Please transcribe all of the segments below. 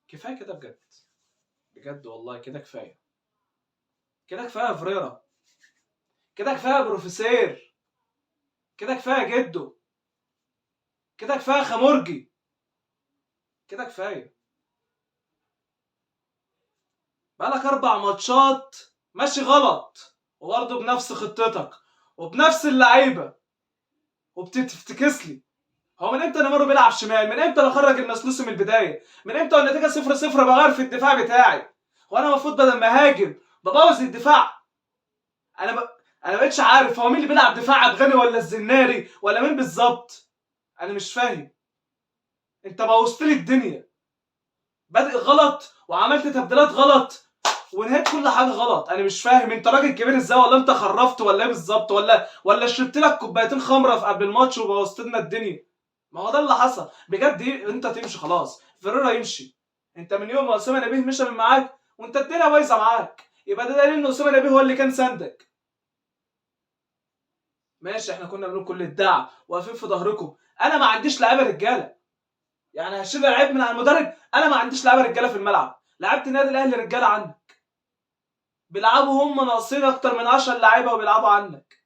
كفاية كده بجد، بجد والله كده كفاية، كده كفاية يا فريرة، كده كفاية يا بروفيسير، كده كفاية جدو، كده كفاية خمرجي، كده كفاية. بقالك 4 ماتشات ماشي غلط، وبرضه بنفس خطتك وبنفس اللعيبة، وبتفتكس لي. هو من امتى نيمار بيلعب شمال؟ من امتى بخرج المسلوسي من البداية؟ من امتى والنتيجة 0-0 بغير في الدفاع بتاعي؟ وانا المفروض بدل ما اهاجم ببوظ الدفاع؟ انا ما بقتش عارف هو مين اللي بيلعب دفاع، عبد الغني ولا الزناري ولا مين بالظبط؟ انا مش فاهم. انت بوظت لي الدنيا، بادئ غلط وعملت تبديلات غلط ونهيت كل حاجة غلط. انا مش فاهم انت راجل كبير ازاي، ولا انت خرفت ولا ايه بالظبط، ولا شربت لك كوبايتين خمره في قبل الماتش وبوظت لنا الدنيا. ما هو ده اللي حصل بجد. انت تمشي خلاص، فيريرا يمشي. انت من يوم ما اسامة نبيه مشى من معاك وانت الدنيا بايظة معاك، يبقى ده دليل ان اسامة نبيه هو اللي كان سندك. ماشي، احنا كنا بنقول كل الدعم واقفين في ظهركم. انا ما عنديش لعيبة رجاله، يعني هشيل العيب من على المدرب. انا ما عنديش لعيبة رجاله في الملعب. لعيبة النادي الاهلي رجاله عنك، بيلعبوا هم ناقصين اكتر من 10 لعيبة وبيلعبوا عنك،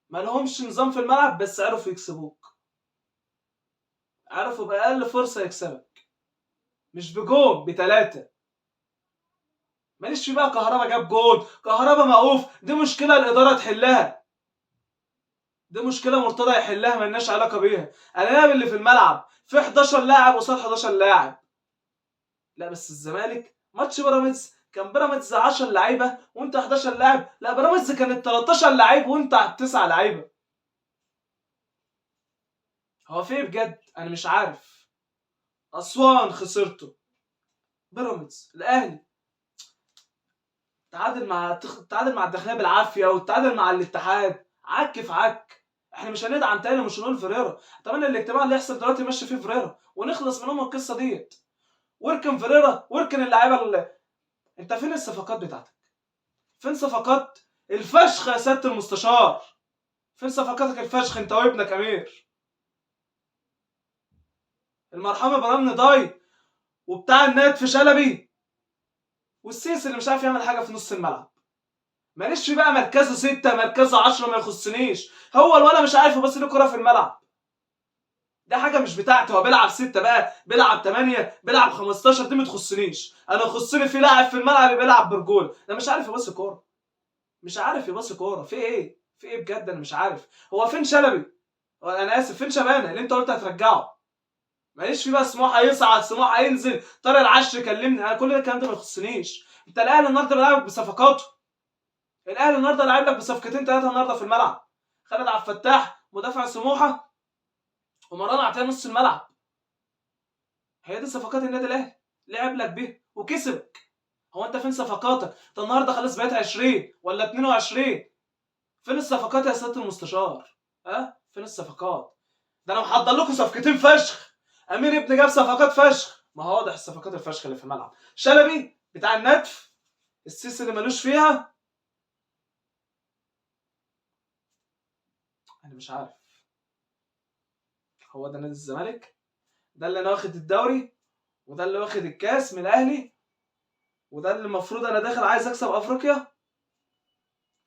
ما لهمش نظام في الملعب، بس عرفوا يكسبوك، عرفوا باقل فرصة يكسبك، مش بجون ب3. ماليش في بقى كهربا جاب جون، كهربا موقوف، دي مشكلة الادارة تحلها، دي مشكلة مرتضى يحلها، مالناش علاقة بيها. انا لاعب اللي في الملعب في 11 لاعب قصاد 11 لاعب. لا بس الزمالك ماتش بيراميدز كان بيراميدز 10 لعيبة وانت 11 لاعب، لا بيراميدز كانت 13 لعيب وانت 9 لعيبة. هو في ايه بجد؟ انا مش عارف. اسوان خسرته، بيراميدز، الاهلي تعادل مع الداخلية بالعافية، وتعادل مع الاتحاد، عك في عك. احنا مش هندعم تاني، مش هنقول فيريرا. اتمنى الاجتماع اللي يحصل دلوقتي يمشي فيه فيريرا ونخلص من ام القصة ديت. واركن فيريرا، واركن اللعيبة اللي... انت فين الصفقات بتاعتك؟ فين صفقات الفشخ يا سيادة المستشار؟ فين صفقاتك الفشخ انت وابنك امير؟ المرحوم ابراهيم نضاي وبتاع الناد في شلبي والسيسي اللي مش عارف يعمل حاجة في نص الملعب. ماليش في بقى مركزه 6 مركزه 10 ما يخصنيش، هو الولا مش عارف يبص له كرة في الملعب، ده حاجة مش بتاعته. هو بيلعب 6 بقى، بيلعب 8، بيلعب 15، دي ما تخصنيش. انا يخصني في لاعب في الملعب بيلعب برجول، ده مش عارف يبص كورة، مش عارف يبص كورة. في ايه؟ في ايه بجد؟ انا مش عارف. هو فين شلبي؟ انا اسف، فين شبانه اللي انت قلت هترجعه؟ ماليش في بقى سموحه يصعد سموحه ينزل، طارق العشر كلمني، انا كل الكلام ده ما يخصنيش. انت الاهلي النهارده بيلعبك بصفقاته، الاهلي النهارده لعب لك بصفقتين 3 النهارده في الملعب، خالد عبد الفتاح مدافع سموحه ومروان عطية نص الملعب. هي دي صفقات النادي الاهلي، لعب لك بيها وكسبك. هو انت فين صفقاتك؟ انت النهارده خلاص بقيت 20 ولا 22، فين الصفقات يا سيادة المستشار؟ ها؟ فين الصفقات؟ ده انا محضر لكم صفقتين فشخ. امير ابن جاب صفقات فشخ، ما هو واضح الصفقات الفشخ اللي في الملعب. شلبي بتاع الندف، السيسي اللي ملوش فيها. انا مش عارف هو ده نادي الزمالك؟ ده اللي انا واخد الدوري، وده اللي واخد الكاس من الاهلي، وده اللي المفروض انا داخل عايز اكسب افريقيا؟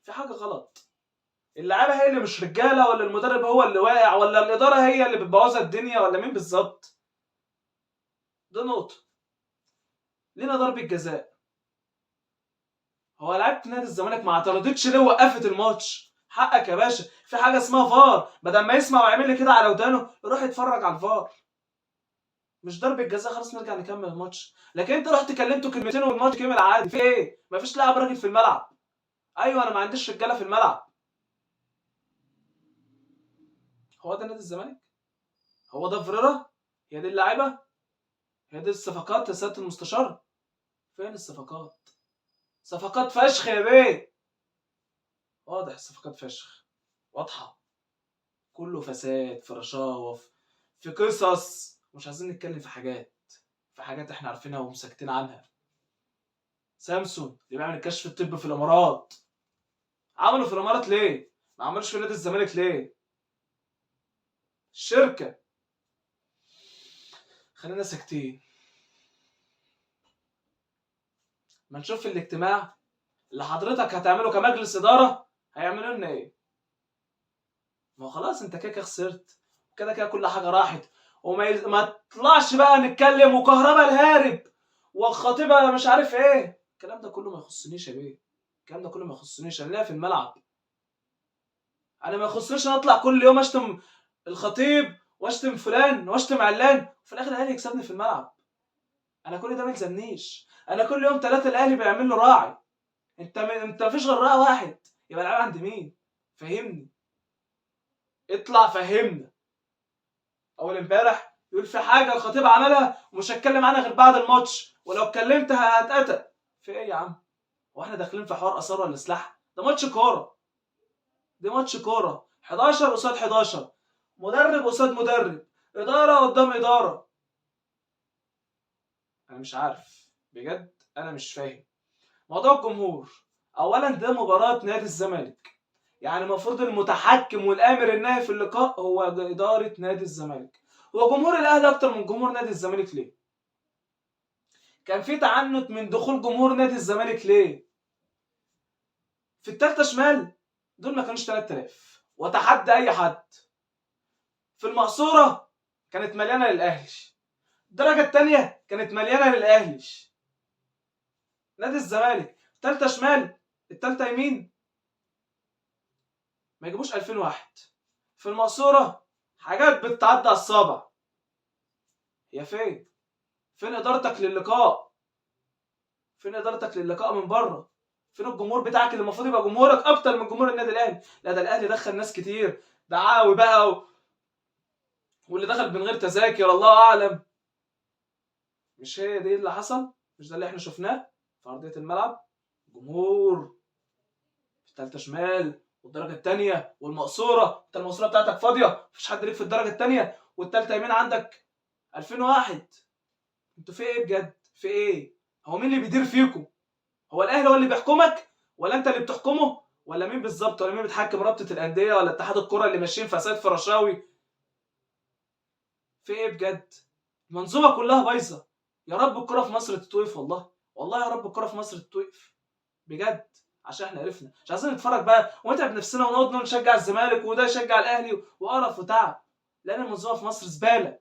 في حاجة غلط. اللعيبة هي اللي مش رجاله، ولا المدرب هو اللي واقع، ولا الادارة هي اللي بتبوظ الدنيا، ولا مين بالظبط؟ ده نقطة. لينا ضربه جزاء. هو لعيبة نادي الزمالك ما اعترضتش ليه وقفت الماتش؟ حقك يا باشا، في حاجة اسمها فار، بدل ما يسمع ويعمل لي كده على ودانه يروح يتفرج على الفار. مش ضربه جزاء خلاص نرجع نكمل الماتش، لكن انت رحت كلمته كلمتين والماتش كمل عادي. في ايه؟ مفيش لاعب راجل في الملعب. ايوه انا ما عنديش رجاله في الملعب. هو ده نادي الزمالك؟ هو ده فيريرا؟ هي دي اللعيبة؟ هي دي الصفقات يا سيادة المستشار؟ فين الصفقات؟ صفقات فشخ يا بيه. واضح الصفقات فشخ، واضحة، كله فساد في رشاوى في قصص، مش عايزين نتكلم في حاجات، في حاجات احنا عارفينها ومسكتين عنها. سامسون اللي بيعمل الكشف الطبي في الامارات، عملوا في الامارات ليه؟ ما عملوش في نادي الزمالك ليه؟ الشركة. خلينا ساكتين. ما نشوف الاجتماع اللي حضرتك هتعمله كمجلس ادارة هيعملوا لنا ايه. ما هو خلاص انت كده كده خسرت، كده كده كل حاجة راحت، وما تطلعش بقى نتكلم وكهربا الهارب والخطيبه مش عارف ايه. الكلام ده كله ما يخصنيش يا بيه، الكلام ده كله ما يخصنيش. انا ليا في الملعب، انا ما يخصنيش انا اطلع كل يوم اشتم الخطيب واشتم فلان واشتم علان وفي الاخر الاهلي يكسبني في الملعب. انا كل ده ما يلزمنيش. انا كل يوم 3 الاهلي بيعمل له راعي. انت مفيش غير راعي واحد، يبقى العيب عند مين؟ فهمني، اطلع فهمنا. اول امبارح يقول في حاجة الخطيب عملها ومش هتكلم عنها غير بعد الماتش، ولو اتكلمت هتقتل. في ايه يا عم؟ هو احنا داخلين في حوار اثار ولا سلاح؟ ده ماتش كورة، ده ماتش كورة، 11 قصاد 11، مدرب قصاد مدرب، ادارة قدام ادارة. انا مش عارف بجد، انا مش فاهم موضوع الجمهور. اولا ده مباراة نادي الزمالك، يعني المفروض المتحكم والامر الناهي في اللقاء هو ادارة نادي الزمالك. هو جمهور الاهلي اكتر من جمهور نادي الزمالك ليه؟ كان في تعنت من دخول جمهور نادي الزمالك ليه؟ في التالتة شمال دول ما كانوش 3000 وتحدى اي حد. في المقصورة كانت مليانة للاهلي، الدرجة الثانية كانت مليانة للاهلي. نادي الزمالك التالتة شمال التالتة يمين ما يجيبوش 2000 واحد. في المقصورة حاجات بتتعدى على الصابع. يا فين؟ فين ادارتك للقاء؟ فين ادارتك للقاء من بره؟ فين الجمهور بتاعك اللي المفروض يبقى جمهورك اكتر من جمهور النادي الاهلي؟ لا ده الاهلي دخل ناس كتير، دعاوي بقى واللي دخل من غير تذاكر الله اعلم. مش هي دي اللي حصل؟ مش ده اللي احنا شفناه في ارضية الملعب؟ جمهور في الثالثة شمال والدرجة الثانية والمقصوره، انت المقصورة بتاعتك فاضية، مفيش حد ليك في الدرجة الثانية، والثالثة يمين عندك 2000 واحد. انتوا في ايه بجد؟ في ايه؟ هو مين اللي بيدير فيكم؟ هو الاهلي هو اللي بيحكمك ولا انت اللي بتحكمه ولا مين بالظبط؟ ولا مين بيتحكم؟ رابطه الاندية ولا اتحاد الكره اللي ماشيين في سيد فرشاوي؟ في ايه بجد؟ المنظومة كلها بايظة. يا رب الكره في مصر تتوقف، والله والله يا رب الكره في مصر تتوقف بجد، عشان احنا عرفنا مش عايزين نتفرج بقى ونتعب نفسنا ونقعد نشجع الزمالك وده يشجع الاهلي وقرف وتعب، لان المنظومة في مصر زبالة.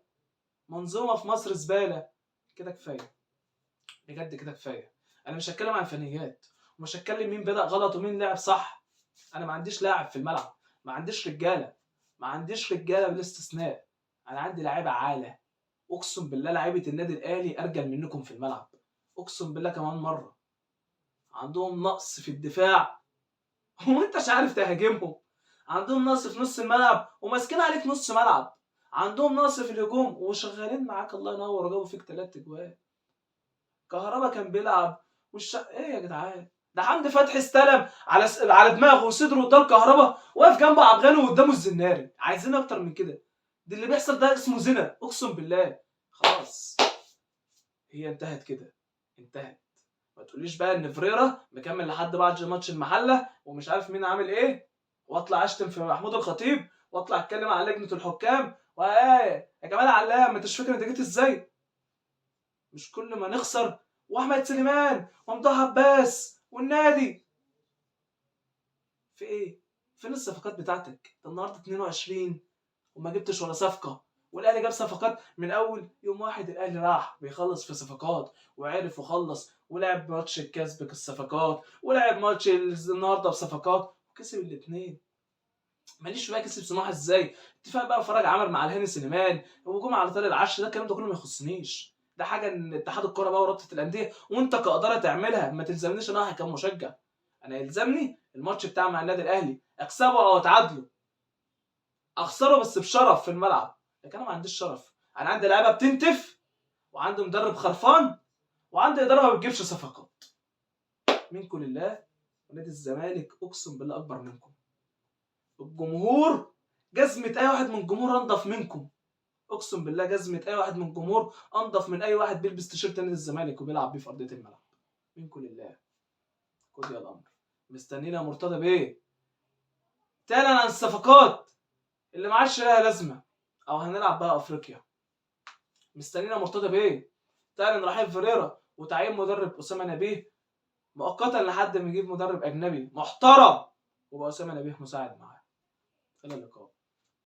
منظومة في مصر زبالة. كده كفاية بجد، كده كفاية. انا مش هتكلم عن فنيات ومش هتكلم مين بدأ غلط ومين لعب صح. انا ما عنديش لاعب في الملعب، ما عنديش رجاله، ما عنديش رجاله بالاستثناء. انا عندي لعيبة عالة، اقسم بالله لعيبة النادي الاهلي ارجل منكم في الملعب، اقسم بالله. كمان مرة عندهم نقص في الدفاع وانت مش عارف تهاجمهم، عندهم نقص في نص الملعب وماسكين عليك نص ملعب، عندهم نقص في الهجوم وشغالين معاك الله ينور وجابوا فيك 3 اجوان. كهربا كان بيلعب ايه يا جدعان؟ ده حمدي فتحي استلم على دماغه وصدره قدام كهربا، واقف جنبه عبد الغني وقدامه الزناري. عايزين اكتر من كده؟ ده اللي بيحصل ده اسمه زنا، اقسم بالله. خلاص هي انتهت كده، انتهت. ما تقوليش بقى ان فريرا مكمل لحد بعد ماتش المحلة ومش عارف مين عامل ايه، واطلع اشتم في محمود الخطيب واطلع اتكلم على لجنة الحكام. وايه يا جمال علام، ما انتش فاكر انت جيت ازاي؟ مش كل ما نخسر واحمد سليمان وممدوح عباس والنادي. في ايه؟ فين الصفقات بتاعتك؟ ده النهارده 22 وما جبتش ولا صفقة، والاهلي جاب صفقات من اول يوم واحد. الاهلي راح بيخلص في صفقات وعرف وخلص، ولعب ماتش الكاس بالصفقات، ولعب ماتش النهارده بصفقات وكسب الاثنين. ماليش بقى كسب سموحه ازاي؟ اتفاق بقى فرج عمل مع الهاني سليمان وجمعه على طارق العش، ده الكلام ده كله ما يخصنيش. ده حاجة ان اتحاد الكورة بقى ورابطه الاندية وانت كادارة تعملها، ما تلزمنيش انا كمشجع. انا يلزمني الماتش بتاع مع النادي الاهلي، اكسبه او اتعادله، اخسره بس بشرف في الملعب. لكن انا ما عنديش شرف، انا عندي لعيبة بتنتف، وعندي مدرب خرفان، وعندي ادارة ما بتجيبش صفقات. منكم لله، ونادي الزمالك اقسم بالله اكبر منكم. الجمهور جزمه اي واحد من الجمهور انضف منكم، اقسم بالله جزمه اي واحد من الجمهور انضف من اي واحد بيلبس تيشيرت نادي الزمالك وبيلعب بيه في ارضية الملعب. منكم لله، خد يا الامر. مستنينا يا مرتضى بيه تعلن عن الصفقات اللي ما عادش لها لازمه، او هنلعب بقى افريقيا. مستنينا مرتضى بيه تعلن رحيل فيريرا وتعيين مدرب اسامة نبيه مؤقتا لحد ما يجيب مدرب اجنبي محترم وبقى اسامة نبيه مساعد معاه. الى اللقاء.